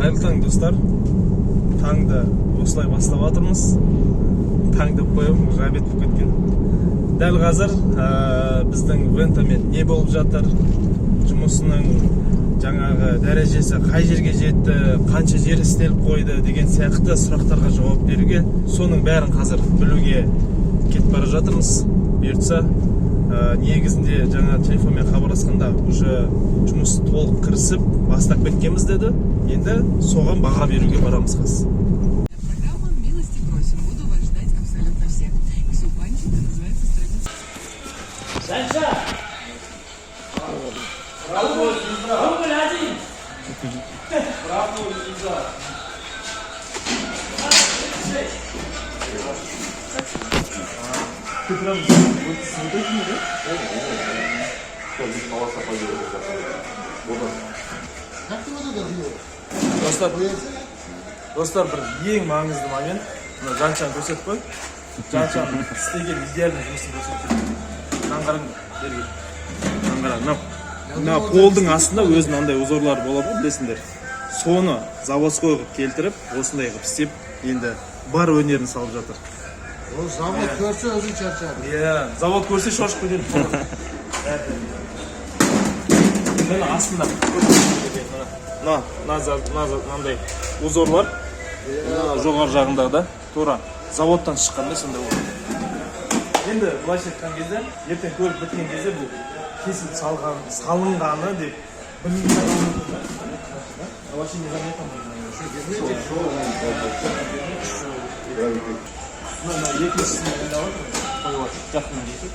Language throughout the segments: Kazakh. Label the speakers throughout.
Speaker 1: Қайырлы таң, достар! Таңды осылай бастап жатырмыз. Таң деп қоямын, уже обед болып кеткен. Дәл қазір біздің Вентамен не болып жатыр, жұмысының жаңағы дәрежесі қай жерге жетті, қанша жер істеліп қойды деген сияқты сұрақтарға жауап беруге, соның бәрін қазір білуге кетіп бара жатырмыз, бұйыртса. Негізінде жаңа телефонмен хабарласқанда уже жұмыс толық кірісіп бастап кеткенбіз деді. Енді соған баға беруге барамыз қазір.
Speaker 2: Программа «Милости просим». Буду вас ждать абсолютно всех. И Панченко называется страница.
Speaker 3: Жанша! Рубль один!
Speaker 1: Ты прям вот с вот этими, да?
Speaker 4: Здесь полоса пойдет. Вот он.
Speaker 5: Как ты вот это делаешь?
Speaker 1: Достар, достар, бір ең маңызды момент. Мына Жаншаны көрсетіп қой. Жаншаның істеген идеальный жұмысын көрсетіп. Мынаны қараңдар, бері кел. Мынаны қара, мына полдың астында өзінің андай узорлары болады ғой, білесіңдер. Соны заводской қылып келтіріп, осындай қылып істеп, енді бар өнерін салып жатыр.
Speaker 5: О завод көрсе, өзі шаршады.
Speaker 1: Иә, завод көрсе, шошып кетеді. Міне, астында мына мына мына мынандай узорлар, мына жоғары жағындағы да тура заводтан шыққандай сондай болады. Енді былайша айтқан кезде, ертең көлік біткен кезде бұл кесіліп салған салынғаны деп білмей қалуы мүмкін да. А вообще незаметно. Мына екіншісін дайындап жатыр, қойып жатыр, жақыннан кесіп.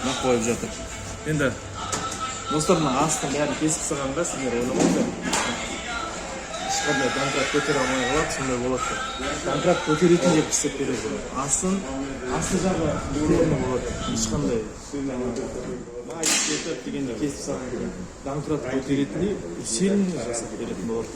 Speaker 1: Мына қойып жатыр. Енді, достар, мына астын бәрін кесіп тастағанда, сіздер ойламаңдар, ешқандай домкрат көтере алмай қалады, сондай болады деп. Домкрат көтеретін деп істеп береді. Астын, асты жағы идеально болады. Ешқандай май кетіп дегенде, кесіп тастаған кезде домкрат көтеретіндей усиленный жасап беретін болады.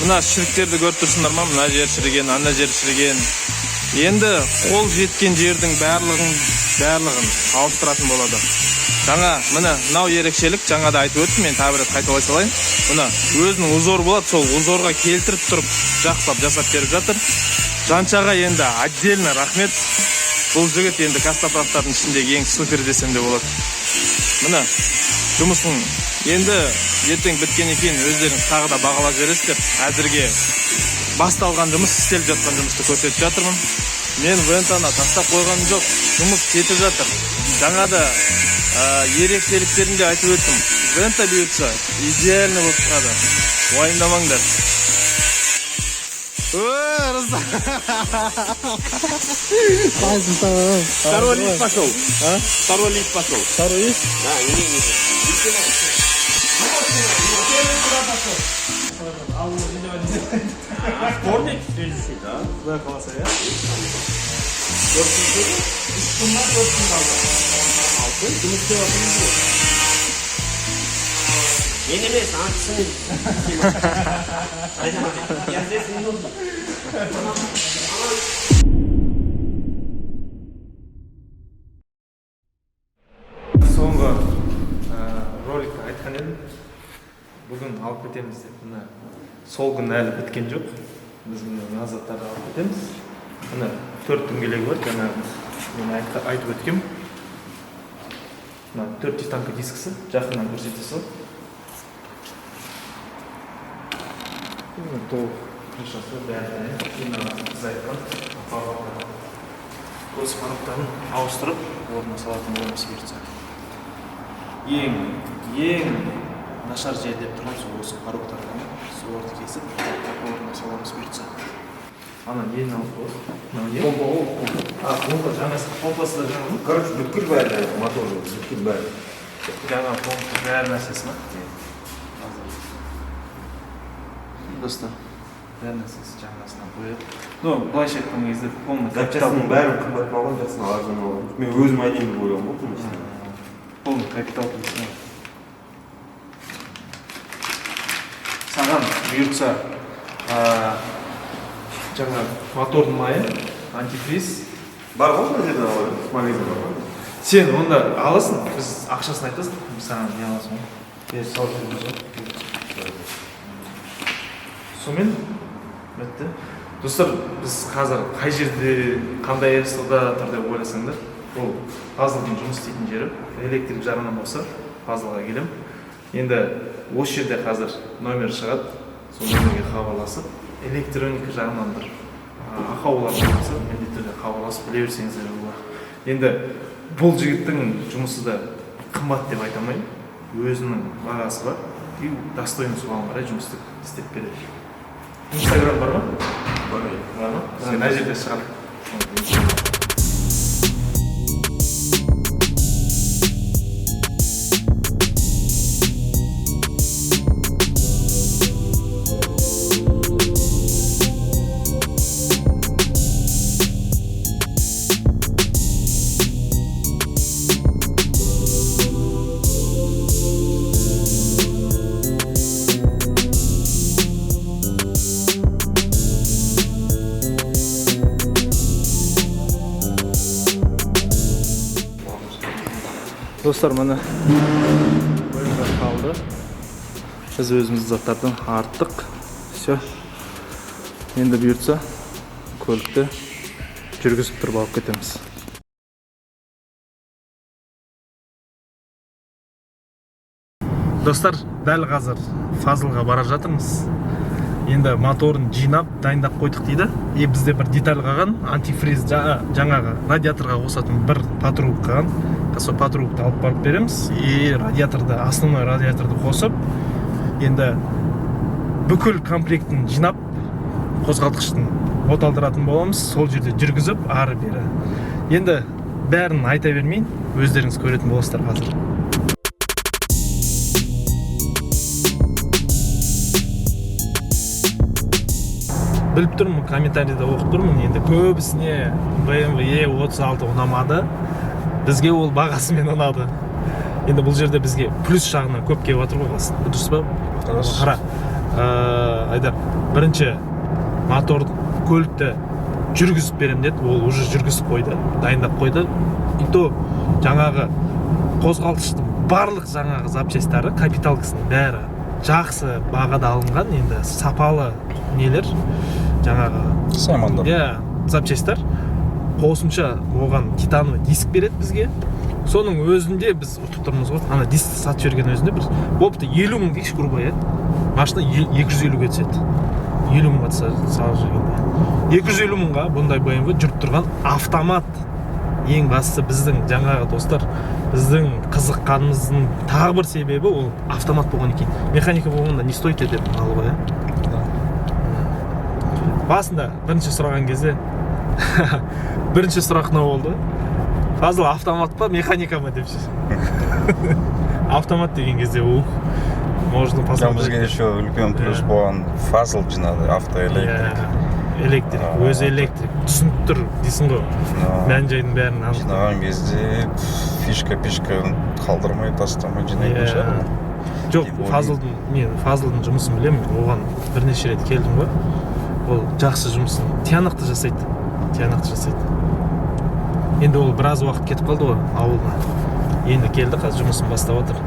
Speaker 1: Мына шіріктерді көріп тұрсыңдар ма? Мына жер шіріген, ана жер шіріген. Енді қол жеткен жердің барлығын ауыстыратын болады. Жаңа міне, мынау ерекшелік, жаңа да айтып өттім, мен тағы бір рет қайталай салайын. Мына өзінің узоры болады, сол узорға келтіріп тұрып, жақсылап жасап беріп жатыр. Жаншаға енді отдельно рахмет. Бұл жігіт енді костоправтардың ішіндегі ең супер десем де болады. Міне, жұмысын енді ертең біткеннен кейін өздеріңіз тағы да бағалап жібересіздер. Әзірге басталған жұмыс, істеліп жатқан жұмысты көрсетіп жатырмын. Мен Вентаны тастап қойғаным жоқ, жұмыс кетіп жатыр. Жаңа да ерекшеліктерін де айтып өттім. Вента бұйыртса, идеально болып шығады, уайымдамаңдар. Ой, Руслан!
Speaker 4: Второй лист пошел.
Speaker 1: А?
Speaker 4: Второй лист пошел.
Speaker 1: Второй есть?
Speaker 4: Да, не, не, не.
Speaker 1: Куда пошел?
Speaker 4: Вторник, следующий, да?
Speaker 1: Құдай қаласа, иә. 3 күн ма, 4 күн қалды.
Speaker 4: Алты жұмыс істеп жатырмыз ғой. Мен емес, ана кісіні. Я здесь не нужен.
Speaker 1: Соңғы роликте айтқан едім, бүгін алып кетеміз деп. Міне, сол күн әлі біткен жоқ. Біз міне, мына заттарды алып кетеміз. Міне, төрт дөңгелегі бар, жаңа мен айтып өткем. Мына төрт титанка дискісі, жақыннан көрсете сал. Міне, толық крышасы, бәрі дайын. Мына біз айтқан порогтар. Осы порогтарын ауыстырып, орнына салатын боламыз, бұйыртса. Ең нашар жер деп тұрған сол осы порогтар ғана. Соларды кесіп, орнына саламыз, бұйыртса. Ана нені алып болады? Мынау не?
Speaker 4: Помпа ғой, помпа.
Speaker 1: А, помпа жаңасы, помпасы да жаңа ма?
Speaker 4: Короче, бүткіл бәрі, мотор бүткіл бәрі.
Speaker 1: Жаңа помпа, бәрі нәрсесі ма? Достар, бәрі нәрсесі жаңасынан қояды. Ну, былайша айтқан кезде, полный
Speaker 6: Запчастының бәрін қымбат алған, жақсын арзан алған. Мен өзім айдаймын деп ойлаған болдым машина.
Speaker 1: Полный капитал дейсің ғой. Саған бұйыртса, жаңа мотордың майы, антифриз.
Speaker 6: Бар ғой, мына жерден ала береміз, магазин бар ғой.
Speaker 1: Сен онда аласың, біз ақшасын айтасың, біз саған не аласың ғой, беріп салып береміз ғой. Сонымен бітті. Достар, біз қазір қай жерде, қандай СТО-да тұр деп ойласаңдар, ол Фазылдың жұмыс істейтін жері. Электрик жағынан болса, Фазылға келемін. Енді осы жерде қазір номер шығады, сол номерге хабарласып, электроника жағынан бір ақаулар болса, міндетті түрде хабарласып біле берсеңіздер болады. Енді бұл жігіттің жұмысы да қымбат деп айта алмаймын, өзінің бағасы бар и достойный, соған қарай жұмысты істеп береді. Инстаграм бар ма?
Speaker 6: Бар.
Speaker 1: Бар ма? Мына жерде шығады. Достар, міне, BMW қалды. Біз өзіміз заттардан арттық. Все. Енді бұйыртса, көлікті жүргізіп тұрып алып кетеміз. Достар, дәл қазір Фазылға бара жатырмыз. Енді моторын жинап, дайындап қойдық дейді. И бізде бір деталь қалған, антифриз жаңағы радиаторға қосатын бір патрубок қалған. Сол патрубокты алып барып береміз. И радиаторды, основной радиаторды қосып, енді бүкіл комплектін жинап, қозғалтқыштың оталдыратын боламыз. Сол жерде жүргізіп, ары бері. Енді бәрін айта бермейін, өздеріңіз көретін боласыздар қазір. Біліп тұрмын, комментарийде оқып тұрмын. Енді көбісіне BMW E36 ұнамады. Бізге ол бағасымен ұнады. Енді бұл жерде бізге плюс жағынан көп келіп жатыр ғой, дұрыс па?
Speaker 6: Дұрыс.
Speaker 1: Қара, Айдар, бірінші мотор көлікті жүргізіп беремін деді, ол уже жүргізіп қойды, дайындап қойды. И то жаңағы қозғалтқыштың барлық жаңағы запчастьтары, капиталкасының бәрі жақсы бағада алынған, енді сапалы нелер, жаңағы
Speaker 7: Саймандар.
Speaker 1: Иә, запчастьтар. Қосымша оған титановый диск береді бізге. Соның өзінде біз ұтып тұрмыз ғой. Ана дискті сатып жіберген өзінде бір болыпты 50 000 дейікші, грубо, иә. Машина 250-ге түседі. 50 000-ға салып жібергенде. 250 000-ға бұндай BMW жүріп тұрған автомат. Ең бастысы біздің жаңағы достар, біздің қызыққанымыздың тағы бір себебі ол автомат болған екен. Механика болғанда не стоит деп алуға, иә. Басында бірінші сұраған кезде бірінші сұрақ мынау болды: Фазыл, автомат па, механика ма деп ше. Автомат деген кезде ух, можно посмотреть.
Speaker 7: Бізге еще үлкен плюс болған, Фазыл жинады автоэлектрик.
Speaker 1: Иә, электрик, өзі электрик, түсініп тұр дейсің ғой. Мән жайдың бәрін анықтап.
Speaker 7: Жинаған кезде фишка пишка қалдырмай, тастамай жинайтын шығар.
Speaker 1: Жоқ,
Speaker 7: Тем более.
Speaker 1: Фазылдың, мен Фазылдың жұмысын білемін, оған бірнеше рет келдім ғой. Ол жақсы жұмысын тиянақты жасайды, тиянақты жасайды. Енді ол біраз уақыт кетіп қалды ғой ауылына. Енді келді, қазір жұмысын бастап отыр.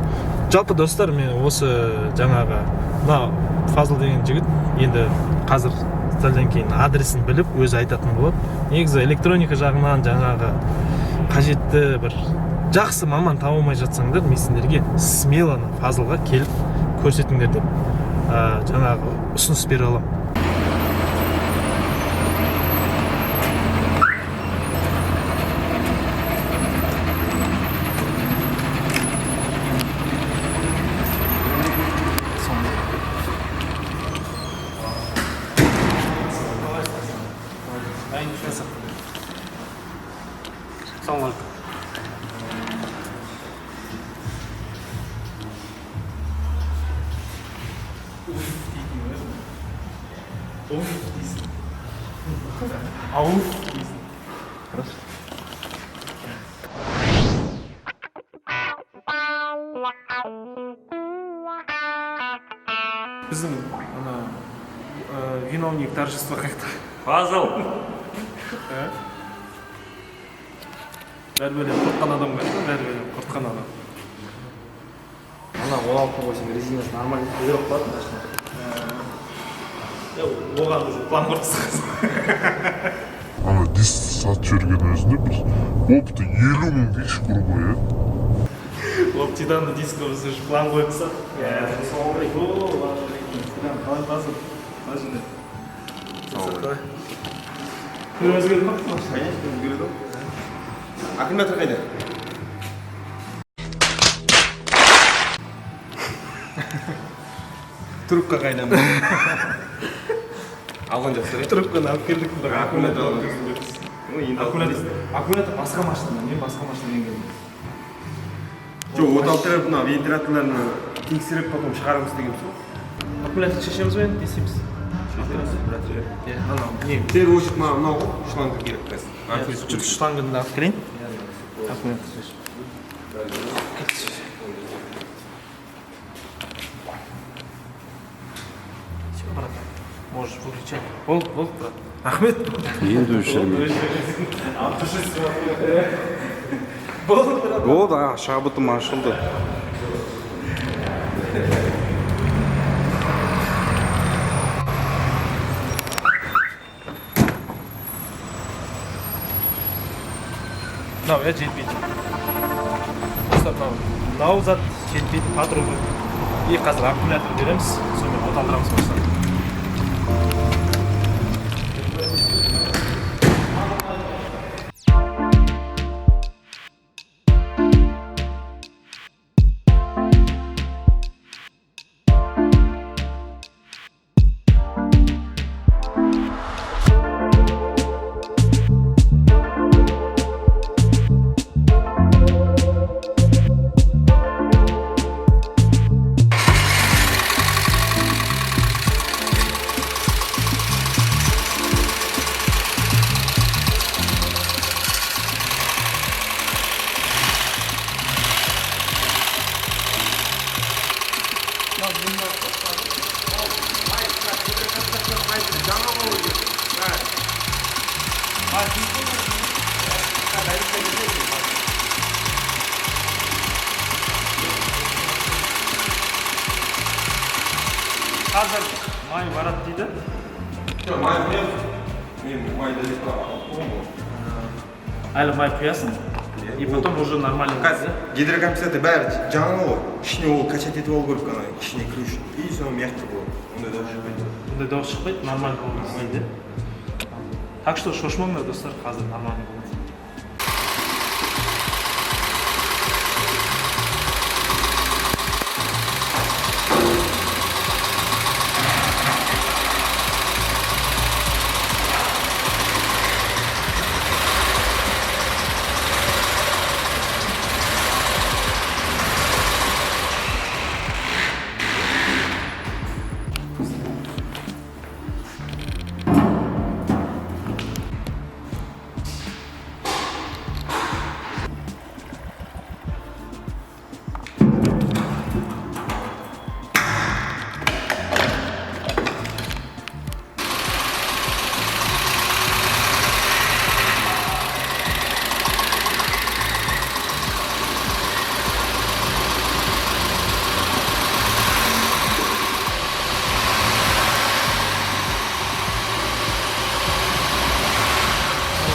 Speaker 1: Жалпы достар, мен осы жаңағы мына Фазыл деген жігіт енді қазір сәлден кейін адресін біліп өзі айтатын болады. Негізі электроника жағынан жаңағы қажетті бір жақсы маман таба алмай жатсаңдар, мен сендерге смело ана Фазылға келіп көрсетіңдер деп, жаңағы ұсыныс бере аламын. Уф дейсің. Ауф дейсің. Біздің ана виновник торжества қаяқта?
Speaker 4: Пазл.
Speaker 1: Бәрі бөлем құртқан адам қаяқта? Бәрі бөлем құртқан адам.
Speaker 6: Ана 16 қойсаң, резинасы нормально бұйрық қалады машина.
Speaker 1: Оған уже план құрып тастағансың.
Speaker 8: Ана диск сатып жіберген өзінде бір опыты 50 000 дейікші, грубо, иә.
Speaker 1: Ол титанды диск біз уже план қойып тастадық. Иә. Қалай, Пазл? Қалай сонда? Қалай? Түрі өзгерді ма?
Speaker 6: Конечно, өзгереді ғой. Аккумулятор қайда? Трубка қайда? Алған жоқсыздар, иә?
Speaker 1: Трубканы алып келдік, бірақ
Speaker 6: Аккумулятор
Speaker 1: аккумулятор
Speaker 6: алған
Speaker 1: алып
Speaker 6: жоқсыз.
Speaker 1: келген жоқпыз.
Speaker 6: Ну, енді
Speaker 1: Аккумулятор басқа машинадан, мен басқа машинадан келдім.
Speaker 6: Жоқ, от алып тұрып, мына вентиляторларын тексеріп, потом шығарамыз деген сол.
Speaker 1: Аккумулятор шешеміз ба енді, не істейміз? Иә, анау не?
Speaker 6: В первую очередь маған мынау ғой, шланга керек қазір.
Speaker 1: Жүр, шлангын да алып келейін. Аккумулятор шешіп. Все, брат, можешь выключать. Болды, болды, брат. Рахмет.
Speaker 7: Енді өшірме.
Speaker 1: Болды, брат.
Speaker 7: Болды, а, шабытым ашылды.
Speaker 1: Мынау, иә, жетпейді. Достар, мынау зат жетпейді, патрубы. И қазір аккумулятор береміз, сонымен от алдырамыз машинаны. Қазір май барады дейді.
Speaker 6: Жоқ, май құямыз. Мен майды алып қойғанмын ғой.
Speaker 1: Әлі май құясың, и потом уже нормально.
Speaker 6: Қазір гидрокомпенсатор бәрі жаңа ғой. Ішіне ол качать етіп алу керек, ана ішіне кіру үшін. И соны мягкий болады. Ондай дауыс шықпайды.
Speaker 1: Ондай дауыс шықпайды, нормально болады дейді. Так что шошымаңдар, достар, қазір нормально болады.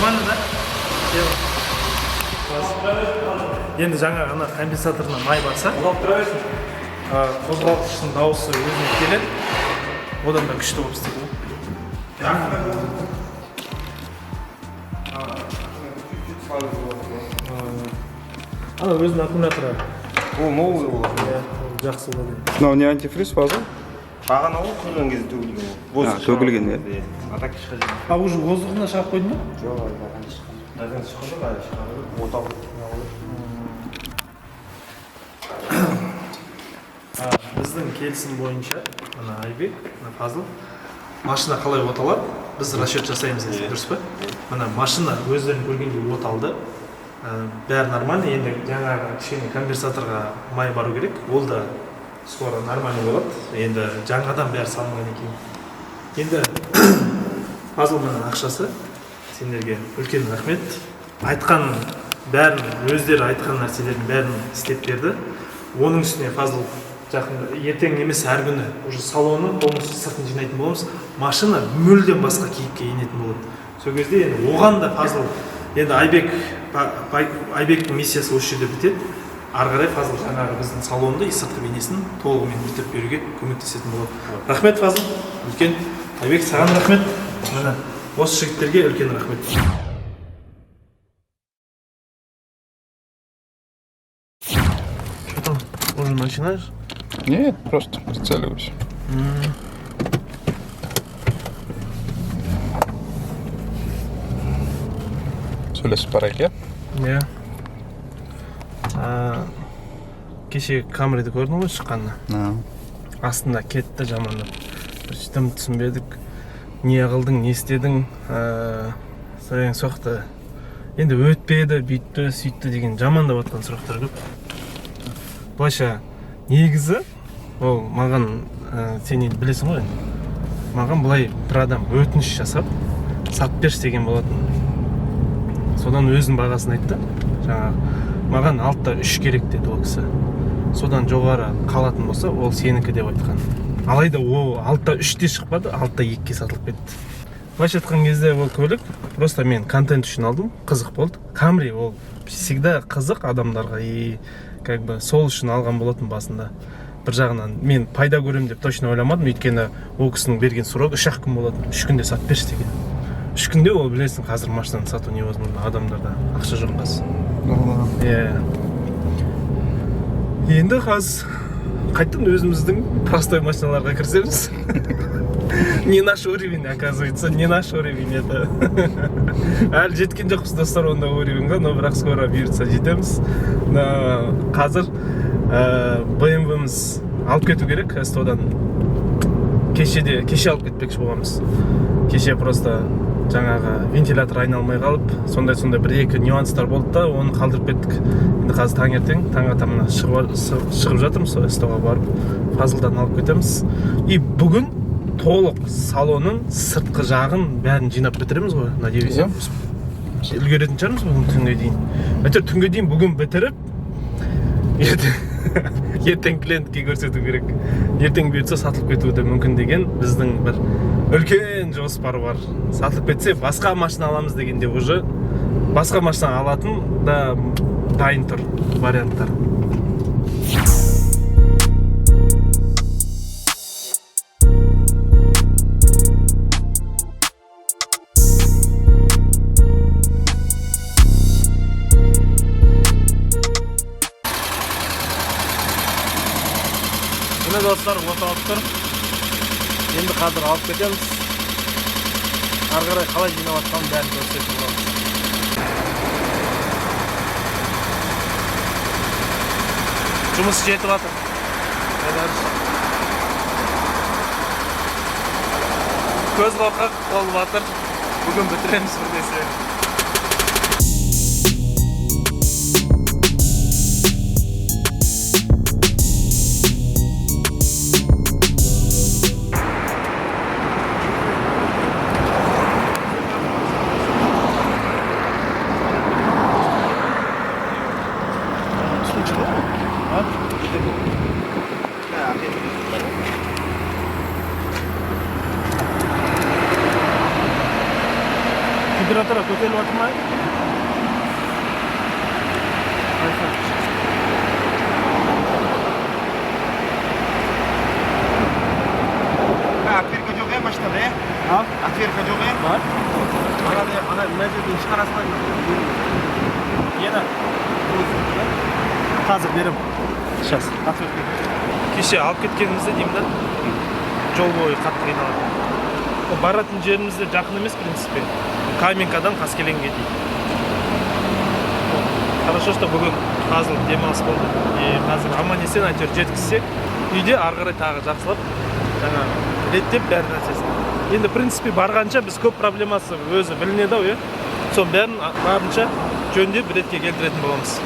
Speaker 1: Нормально, да? Енді жаңа ана компенсаторына май барса, қозғалтқыштың дауысы өзіне келеді, одан да күшті болып істейді ғой.
Speaker 6: Чуть-чуть слабый болады.
Speaker 1: Ана өзінің аккумуляторы.
Speaker 6: Ол новый болады.
Speaker 1: Иә, ол жақсы болады енді.
Speaker 7: Мынау не, антифриз, Фазыл?
Speaker 6: Бағана ғой, құйған кезде төгілген ол.
Speaker 7: А, төгілген, иә.
Speaker 6: Иә. А так ешқай жерден.
Speaker 1: А уже воздухына шығарып қойдың ба?
Speaker 6: Жоқ, әлі әлі шыққан жоқ. Әлі шыққан жоқ, әлі шығару керек. От алып не.
Speaker 1: Біздің келісім бойынша ана Айбек, ана Фазыл Машина қалай оталады, біз расчет жасаймыз десек, дұрыс па? Мына машина өздерің көргендей оталды. Бәрі нормально. Енді жаңағы кішкене компенсаторға май бару керек. Ол да скоро нормально болады. Енді жаңадан бәрі салынғаннан кейін. Енді Фазыл, мына ақшасы сендерге үлкен рахмет. Айтқан бәрін, өздері айтқан нәрселердің бәрін істеп берді. Оның үстіне Фазыл жақында, ертең емес, әр күні уже салонның полностью сыртын жинайтын боламыз. Машина мүлдем басқа кейіпке енетін болады. Сол кезде енді оған да Фазыл, енді Айбек, Айбектің миссиясы осы жерде бітеді. Ары қарай Фазыл жаңағы біздің салонды и сыртқы бейнесін толығымен бітіріп беруге көмектесетін болады. Рахмет, Фазыл, үлкен. Айбек, саған рахмет. Міне, осы жігіттерге үлкен рахмет. Что там, уже начинаешь?
Speaker 7: Нет, просто прицеливаюсь. Сөйлесіп барайық, иә?
Speaker 1: Иә. Кеше Камриді көрдің ғой шыққанын? Астында кетті жамандап. Бір дым түсінбедік. Не қылдың, не істедің? Сен соқты. Енді өтпеді, бүйтті, сөйтті деген жамандап жатқан сұрақтар көп. Былайша негізі ол маған, сен енді білесің ғой енді. Маған былай бір адам өтініш жасап, сатып берші деген болатын. Содан өзінің бағасын айтты. Жаңағы маған 6,3 керек деді ол кісі. Содан жоғары қалатын болса, ол сенікі деп айтқан. Алайда ол 6,3-те шықпады, 6,2-ге сатылып кетті. Былайша айтқан кезде ол көлік просто мен контент үшін алдым, қызық болды. Камри ол всегда қызық адамдарға, и как бы сол үшін алған болатын басында. Бір жағынан мен пайда көремін деп точно ойламадым, өйткені ол кісінің берген срогы 3-ақ күн болатын. 3 күнде сатып берші деген. 3 күнде ол, білесің, қазір машинаны сату невозможно, адамдарда ақша жоқ қазір. Иә. Енді қазір қайтадан өзіміздің простой машиналарға кірісеміз. Не наш уровень, оказывается, не наш уровень это. Әлі жеткен жоқпыз, достар, онда уровеньға, но бірақ скоро бұйыртса жетеміз. Қазір BMW-міз алып кету керек СТО-дан. Кеше алып кетпекші болғанбыз. Кеше просто жаңағы вентилятор айналмай қалып, сондай-сондай бір-екі нюанстар болды да, оны қалдырып кеттік. Енді қазір таңертең, таң ата мына шығып жатырмыз, сол СТО-ға барып, Фазылдан алып кетеміз. И бүгін толық салонның сыртқы жағын бәрін жинап бітіреміз ғой, надеюсь.
Speaker 7: Иә.
Speaker 1: Үлгеретін шығармыз бүгін түнге дейін. Әйтеуір түнге дейін бүгін бітіріп, ертең клиентке көрсету керек. Ертең бұйыртса сатылып кетуі де мүмкін деген біздің бір үлкен жоспар бар. Сатылып кетсе басқа машина аламыз дегенде уже басқа машина алатын да дайын тұр варианттар. Міне, достар, от алып тұр. Енді қазір алып кетеміз. Ары қарай қалай жинап жатқанын бәрін көрсететін боламыз. Жұмыс жетіп жатыр. Көз қорқақ, қол батыр. Бүгін бітіреміз бір десе. Температура көтеріліп жатыр ма?
Speaker 6: Отверка жоқ, е, машинада, е?
Speaker 1: А?
Speaker 6: Отверка жоқ, е?
Speaker 1: Бар.
Speaker 6: Ана мына жерден шығарасың.
Speaker 1: Нені? Қазір берем. Сейчас. Отвертка. Кеше алып кеткенімізде деймін да, жол бойы қатты қиналады. Баратын жеріміз де жақын емес, в принципе. Каменкадан Қаскелеңге дейін. Хорошо, что бүгін қазір демалыс болды. И қазір аман есен әйтеуір жеткізсек, үйде ары қарай тағы жақсылап жаңағы Реттеп бәр нәрсесін. Енді, в принципе, барғанша біз көп проблемасы өзі білінеді ау, иә. Соның бәрін барынша жөндеп, ретке келтіретін боламыз.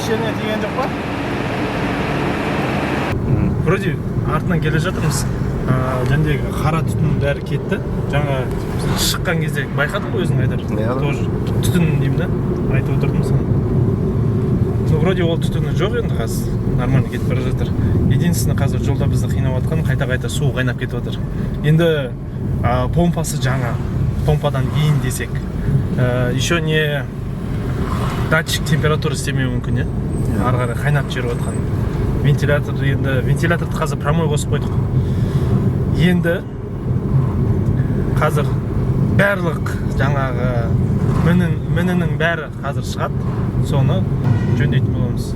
Speaker 1: Жеріне тиген жоқ па? Вроде артынан келе жатырмыз. Жәндегі қара түтін бәрі кетті. Жаңа біз шыққан кезде байқадың ғой өзің, Айдар?
Speaker 7: Иә.
Speaker 1: Тоже түтін деймін да, айтып отырдым саған. Ну, вроде ол түтіні жоқ енді, қазір нормально кетіп бара жатыр. Единственное, қазір жолда бізді қинап жатқан қайта қайта су қайнап кетіп жатыр. Енді помпасы жаңа, помпадан кейін десек, еще не датчик температура істемеуі мүмкін, иә, ары қарай қайнап жіберіп жатқан. Вентилятор, енді вентиляторды қазір прямой қосып қойдық. Енді қазір барлық жаңағы мінінің бәрі қазір шығады, соны жөндейтін боламыз.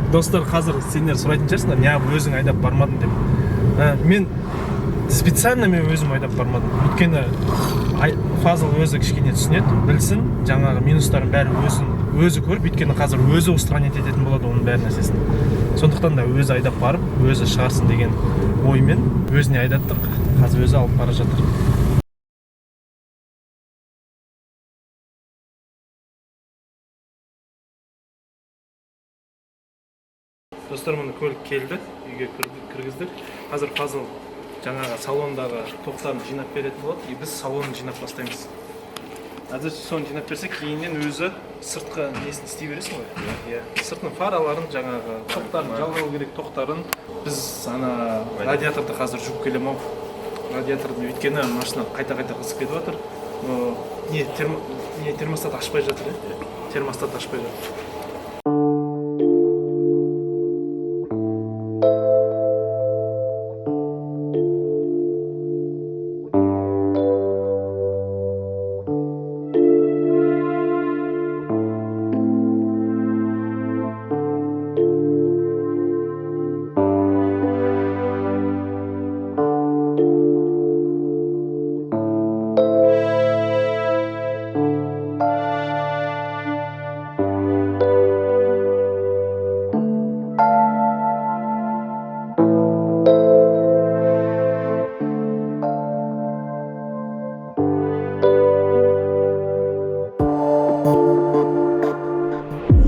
Speaker 1: Достар, қазір сендер сұрайтын шығарсыңдар, неғып өзің айдап бармадың деп. Мен специально, мен өзім айдап бармадым, өйткені Фазыл өзі кішкене түсінеді, білсін, жаңағы минустарын бәрі өзін өзі көріп, өйткені қазір өзі устранять ететін болады оның бәр нәрсесін. Сондықтан да өзі айдап барып, өзі шығарсын деген оймен өзіне айдаттық. Қазір өзі алып бара жатыр. Достар, міне, көлік келді, үйге кіргіздік. Қазір Фазыл жаңағы салондағы тоқтарын жинап беретін болады, и біз салонын жинап бастаймыз. Әзір соны жинап берсе, кейіннен өзі сыртқы несін істей бересің ғой, иә, сыртының фараларын, жаңағы тоқтарын жалғау керек, тоқтарын. Біз ана радиаторды қазір жуып келемін ау, радиаторды, өйткені машина қайта қайта қызып кетіп жатыр. Но не термостат ашпай жатыр, иә, термостат ашпай жатыр.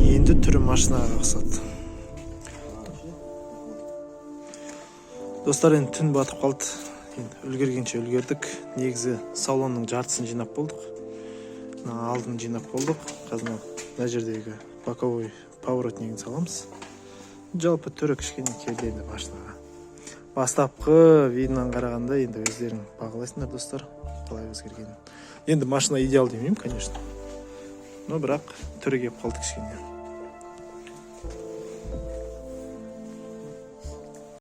Speaker 1: Енді түрі машинаға ұқсады. Достар, енді түн батып қалды. Енді үлгергенше үлгердік. Негізі салонның жартысын жинап болдық, мына алдын жинап болдық. Қазір мына жердегі боковой поворотнигін саламыз. Жалпы түрі кішкене келді енді машинаға, бастапқы видынан қарағанда. Енді өздерің бағалайсыңдар, достар, қалай өзгергенін. Енді машина идеал демеймін, конечно, но бірақ түрі келіп қалды кішкене.